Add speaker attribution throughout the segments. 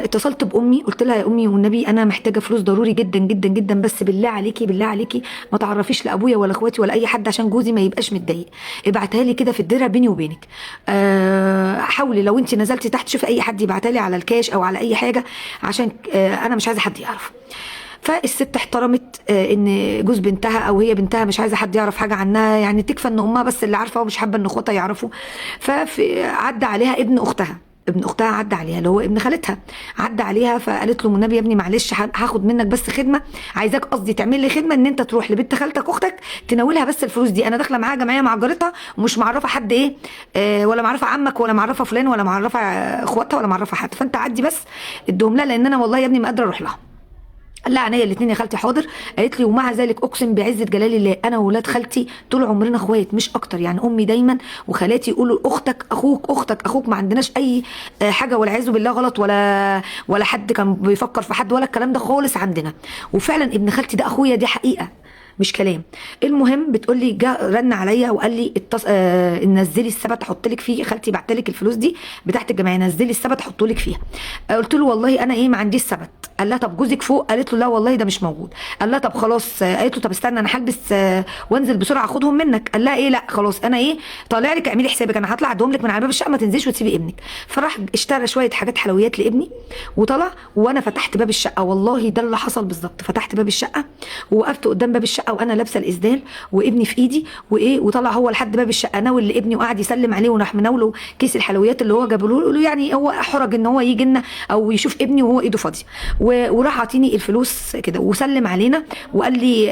Speaker 1: اتصلت بامي قلت لها يا امي والنبي انا محتاجه فلوس ضروري جدا جدا جدا، بس بالله عليكي بالله عليكي ما تعرفيش لابويا ولا اخواتي ولا اي حد عشان جوزي ما يبقاش متضايق، ابعتها لي كده في الدرة بيني وبينك. حاولي لو انت نزلتي تحت شوفي اي حد يبعتها لي على الكاش او على اي حاجة، عشان انا مش عايزه حد يعرف. فالست احترمت ان جوز بنتها او هي بنتها مش عايزه حد يعرف حاجة عنها، يعني تكفى ان امها بس اللي عارفه ومش حابة ان اخواتها يعرفوا. فعدى عليها ابن اختها، ابن اختها عدى عليها اللي هو ابن خالتها، عدى عليها فقالت له النبي يا ابني معلش هاخد منك بس خدمة، عايزاك قصدي تعمل لي خدمة ان انت تروح لبنت خالتك اختك تناولها بس الفلوس دي، انا داخله معاها جمعية مع جارتها ومش معرفة حد ايه، ولا معرفة عمك ولا معرفة فلان ولا معرفة اخواتها ولا معرفة حد، فانت عدي بس اديهم لها لان انا والله يا ابني ما قادرة اروح لها. قال لها عينيا الاثنين يا خالتي حاضر. قالت لي ومع ذلك اقسم بعزه جلال الله انا وولاد خالتي طول عمرنا اخوات مش اكتر، يعني امي دايما وخالاتي يقولوا اختك اخوك اختك اخوك، ما عندناش اي حاجة والعياذ بالله غلط ولا حد كان بيفكر في حد ولا الكلام ده خالص عندنا. وفعلا ابن خالتي ده اخويا، دي حقيقة مش كلام. المهم بتقول لي جا رن عليا وقال لي نزلي السبت احط لك فيه، خالتي بعت لك الفلوس دي بتاعت الجمعية نزلي السبت احط لك فيها. قلت له والله انا ايه ما عنديش سبت. قال لها طب جوزك فوق؟ قالت له لا والله ده مش موجود. قال لها طب خلاص. قالت له طب استنى انا هلبس وانزل بسرعة اخدهم منك. قال لها ايه لا خلاص انا ايه طالع لك، اعملي حسابك انا هطلع ادهم لك من على باب الشقة، ما تنزليش وتسيبي ابنك. فراح اشترى شوية حاجات حلويات لابني وطلع، وانا فتحت باب الشقة، والله ده اللي حصل بالظبط. فتحت باب الشقة ووقفت قدام باب الشقة وانا لابسه الاسدال وابني في ايدي وايه، وطلع هو لحد باب الشقة ناول لابني وقعد يسلم عليه، وراح مناوله كيس الحلويات اللي هو جابه له، يعني هو احرج ان هو يجي لنا او يشوف ابني وهو ايده فاضية، وراح عاطيني الفلوس كده وسلم علينا وقال لي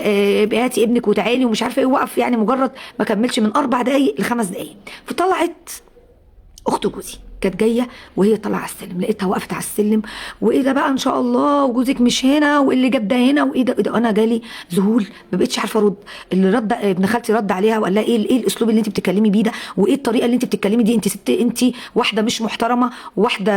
Speaker 1: هاتي ابنك وتعالي ومش عارفه ايه، وقف يعني مجرد ما كملش من 4 دقائق ل5 دقائق. فطلعت اخت جوزي كانت جاية وهي طالعه على السلم، لقيتها وقفت على السلم وايه ده بقى ان شاء الله وجوزك مش هنا وايه اللي جاب ده هنا وايه ده ايه ده. انا جالي ذهول ما بقتش عارفه ارد. اللي رد ابن خالتي رد عليها وقال لها ايه الاسلوب اللي انت بتتكلمي بيه ده وايه الطريقة اللي انت بتتكلمي دي، انت ست، انت واحدة مش محترمه وواحدة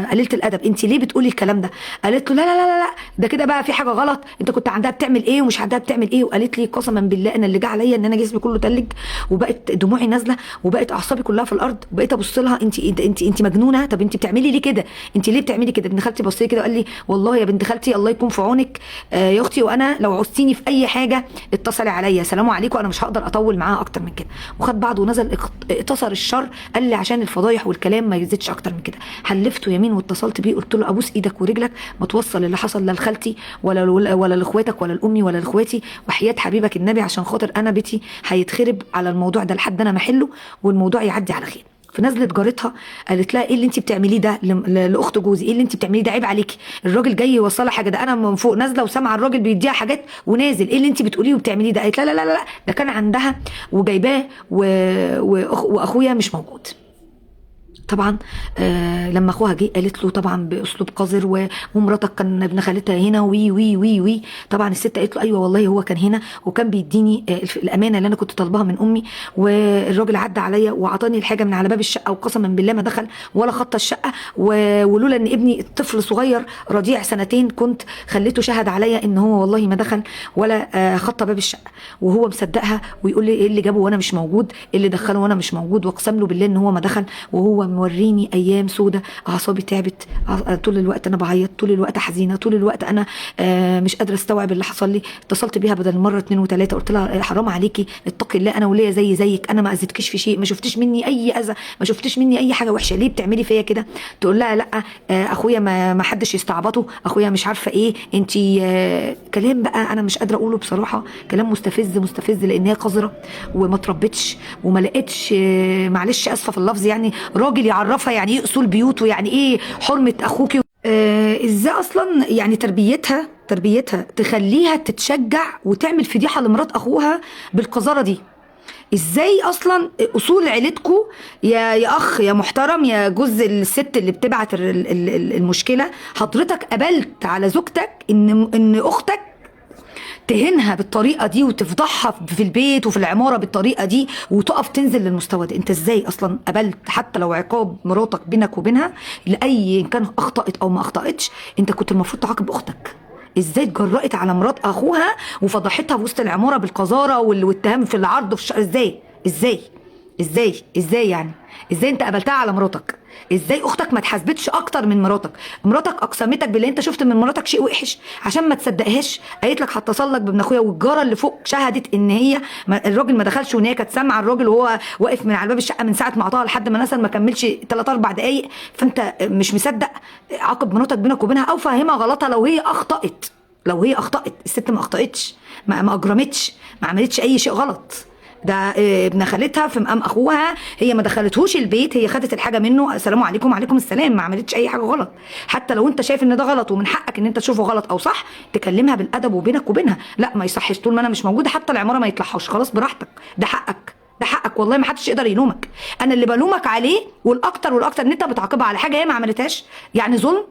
Speaker 1: قليله الادب، انت ليه بتقولي الكلام ده؟ قالت له لا لا لا لا ده كده بقى في حاجة غلط، انت كنت عندها بتعمل ايه ومش عندها بتعمل ايه. وقالت لي قسما بالله انا اللي جه عليا ان انا جسمي كله تلج وبقت دموعي نازله وبقت اعصابي كلها في الارض، وبقيت ابص لها انت انت انت مجنونة، طب انت بتعملي ليه كده، انت ليه بتعملي كده؟ ابن خالتي بص لي كده وقال لي والله يا بنت خالتي الله يكون في عونك يا اختي، وانا لو عوزتيني في اي حاجة اتصلي عليا، سلام عليكم، انا مش هقدر اطول معاها اكتر من كده. وخد بعضه ونزل اقتصر الشر، قال لي عشان الفضايح والكلام ما يزيدش اكتر من كده. حلفته يمين واتصلت بيه قلت له ابوس ايدك ورجلك ما توصل اللي حصل لا لخالتي ولا لاخواتك ولا لامي ولا لاخواتي، وحياه حبيبك النبي عشان خاطر انا بيتي هيتخرب على الموضوع ده لحد انا ما احله والموضوع يعدي على خير. فنزلت جارتها قالت لها ايه اللي انت بتعمليه ده لاخت جوزي، ايه اللي انت بتعمليه ده، عيب عليكي، الراجل جاي يوصلها حاجة، ده انا من فوق نازله وسامعه الراجل بيديها حاجات ونازل، ايه اللي انت بتقوليه وبتعمليه ده؟ قالت لا لا لا لا ده كان عندها وجايباه واخويا مش موجود. طبعا لما اخوها جه قالت له طبعا باسلوب قذر ومراتك كان ابن خالتها هنا وي وي وي وي. طبعا الست قالت له ايوه والله هو كان هنا وكان بيديني الامانة اللي انا كنت طالباها من امي، والراجل عدى عليا وعطاني الحاجة من على باب الشقة وقسما بالله ما دخل ولا خط الشقة، ولولا ان ابني طفل صغير رضيع سنتين كنت خليته شهد عليا ان هو والله ما دخل ولا خط باب الشقة، وهو مصدقها ويقول لي ايه اللي جابه وانا مش موجود، ايه اللي دخله وانا مش موجود، واقسم له بالله ان هو ما دخل، وهو موريني ايام سودة. اعصابي تعبت، طول الوقت انا بعيط، طول الوقت حزينة، طول الوقت انا مش قادرة استوعب اللي حصل لي. اتصلت بيها بدل مرة 2 و3 قلت لها حرام عليكي اتقي الله، انا وليا زي زيك، انا ما اذيتكيش في شيء، ما شفتيش مني اي اذى، ما شفتيش مني اي حاجة وحشة، ليه بتعملي فيا كده؟ تقول لها لا اخويا ما حدش يستعبطه، اخويا مش عارفه ايه انت. كلام بقى انا مش قادرة اقوله بصراحة، كلام مستفز مستفز، لان هي قذرة وما تربتش وما لقتش، معلش اسفه في اللفظ، يعني راجل يعرفها يعني ايه اصول بيوت ويعني ايه حرمه اخوكي. ازاي اصلا يعني تربيتها تخليها تتشجع وتعمل فضيحة لمرات اخوها بالقذاره دي؟ ازاي اصلا اصول عيلتكو يا اخ يا محترم يا جوز الست اللي بتبعت المشكلة، حضرتك قبلت على زوجتك ان اختك تهينها بالطريقة دي وتفضحها في البيت وفي العمارة بالطريقة دي وتقف تنزل للمستوى ده؟ انت ازاي اصلا قبلت حتى لو عقاب مراتك بينك وبينها لاي كان اخطات او ما اخطاتش، انت كنت المفروض تعاقب اختك. ازاي اتجرأت على مرات اخوها وفضحتها في وسط العمارة بالقذاره والاتهام في العرض في ازاي ازاي ازاي ازاي يعني ازاي انت قبلتها على مراتك؟ ازاي اختك ما اتحاسبتش اكتر من مراتك؟ مراتك اقسمتك بالله، انت شفت من مراتك شيء وحش عشان ما تصدقهاش، قالت لك هتصل لك بابن اخويا، والجاره اللي فوق شهدت ان هي الراجل ما دخلش، وان هي كانت سامعه الراجل وهو واقف من على باب الشقة من ساعة ما عطاها لحد ما نزل، ما كملش 3 4 دقائق. فانت مش مصدق، عاقب مراتك بينك وبينها او فهمها غلطها لو هي اخطات. لو هي اخطات، الست ما اخطاتش، ما اجرمتش، ما عملتش اي شيء غلط. ده ابن خالتها في مقام اخوها، هي ما دخلتهوش البيت، هي خدت الحاجة منه، السلام عليكم وعليكم السلام، ما عملتش اي حاجة غلط. حتى لو انت شايف ان ده غلط ومن حقك ان انت تشوفه غلط او صح، تكلمها بالادب وبينك وبينها، لا ما يصحش طول ما انا مش موجودة حتى العمارة ما يطلعهاش، خلاص براحتك، ده حقك، ده حقك والله، ما حدش يقدر يلومك. انا اللي بلومك عليه والاكتر والاكتر ان انت بتعاقبها على حاجة هي ما عملتهاش، يعني ظلم.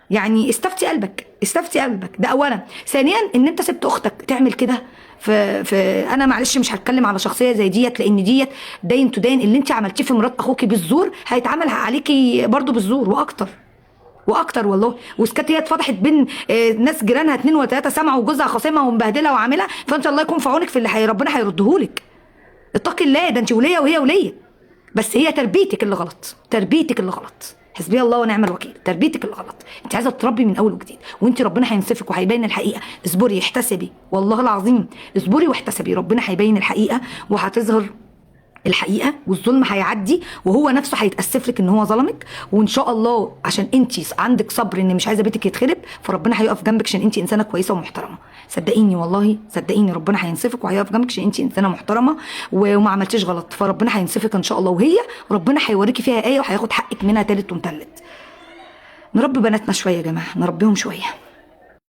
Speaker 1: يعني استفتي قلبك، استفتي قلبك، ده اولا. ثانيا ان انت سبت اختك تعمل كده في انا معلش مش هتكلم على شخصية زي ديت، لان ديت داين تدين. اللي انت عملتيه في مرات اخوكي بالزور هيتعمل عليكي برضو بالزور واكتر واكتر والله. وسكات هي اتفضحت بين ناس جيرانها 2 و3 سمعوا وجوزها خاصمها ومبهدلها وعاملها، فانت الله يكون في عونك في اللي ربنا هيردهولك. اتقي الله، ده انت وليه وهي وليه، بس هي تربيتك اللي غلط، تربيتك اللي غلط، حسبي الله ونعم الوكيل، تربيتك اللي غلط. انت عايزه تربي من اول وجديد، وانت ربنا هينصفك وهيبين الحقيقة. اصبري، احتسبي والله العظيم، اصبري واحتسبي، ربنا هيبين الحقيقة وهتظهر الحقيقة، والظلم هيعدي، وهو نفسه هيتاسف لك ان هو ظلمك. وان شاء الله عشان انت عندك صبر ان مش عايزه بيتك يتخرب، فربنا هيقف جنبك عشان انت انسانه كويسة ومحترمه. صدقيني والله، صدقيني ربنا هينصفك وهيقف جنبك عشان انت انسانه محترمه وما عملتيش غلط، فربنا هينصفك ان شاء الله، وهي ربنا هيوريكي فيها ايه وهياخد حقك منها تالت ومتلت. نربي بناتنا شوية يا جماعة، نربيهم شوية.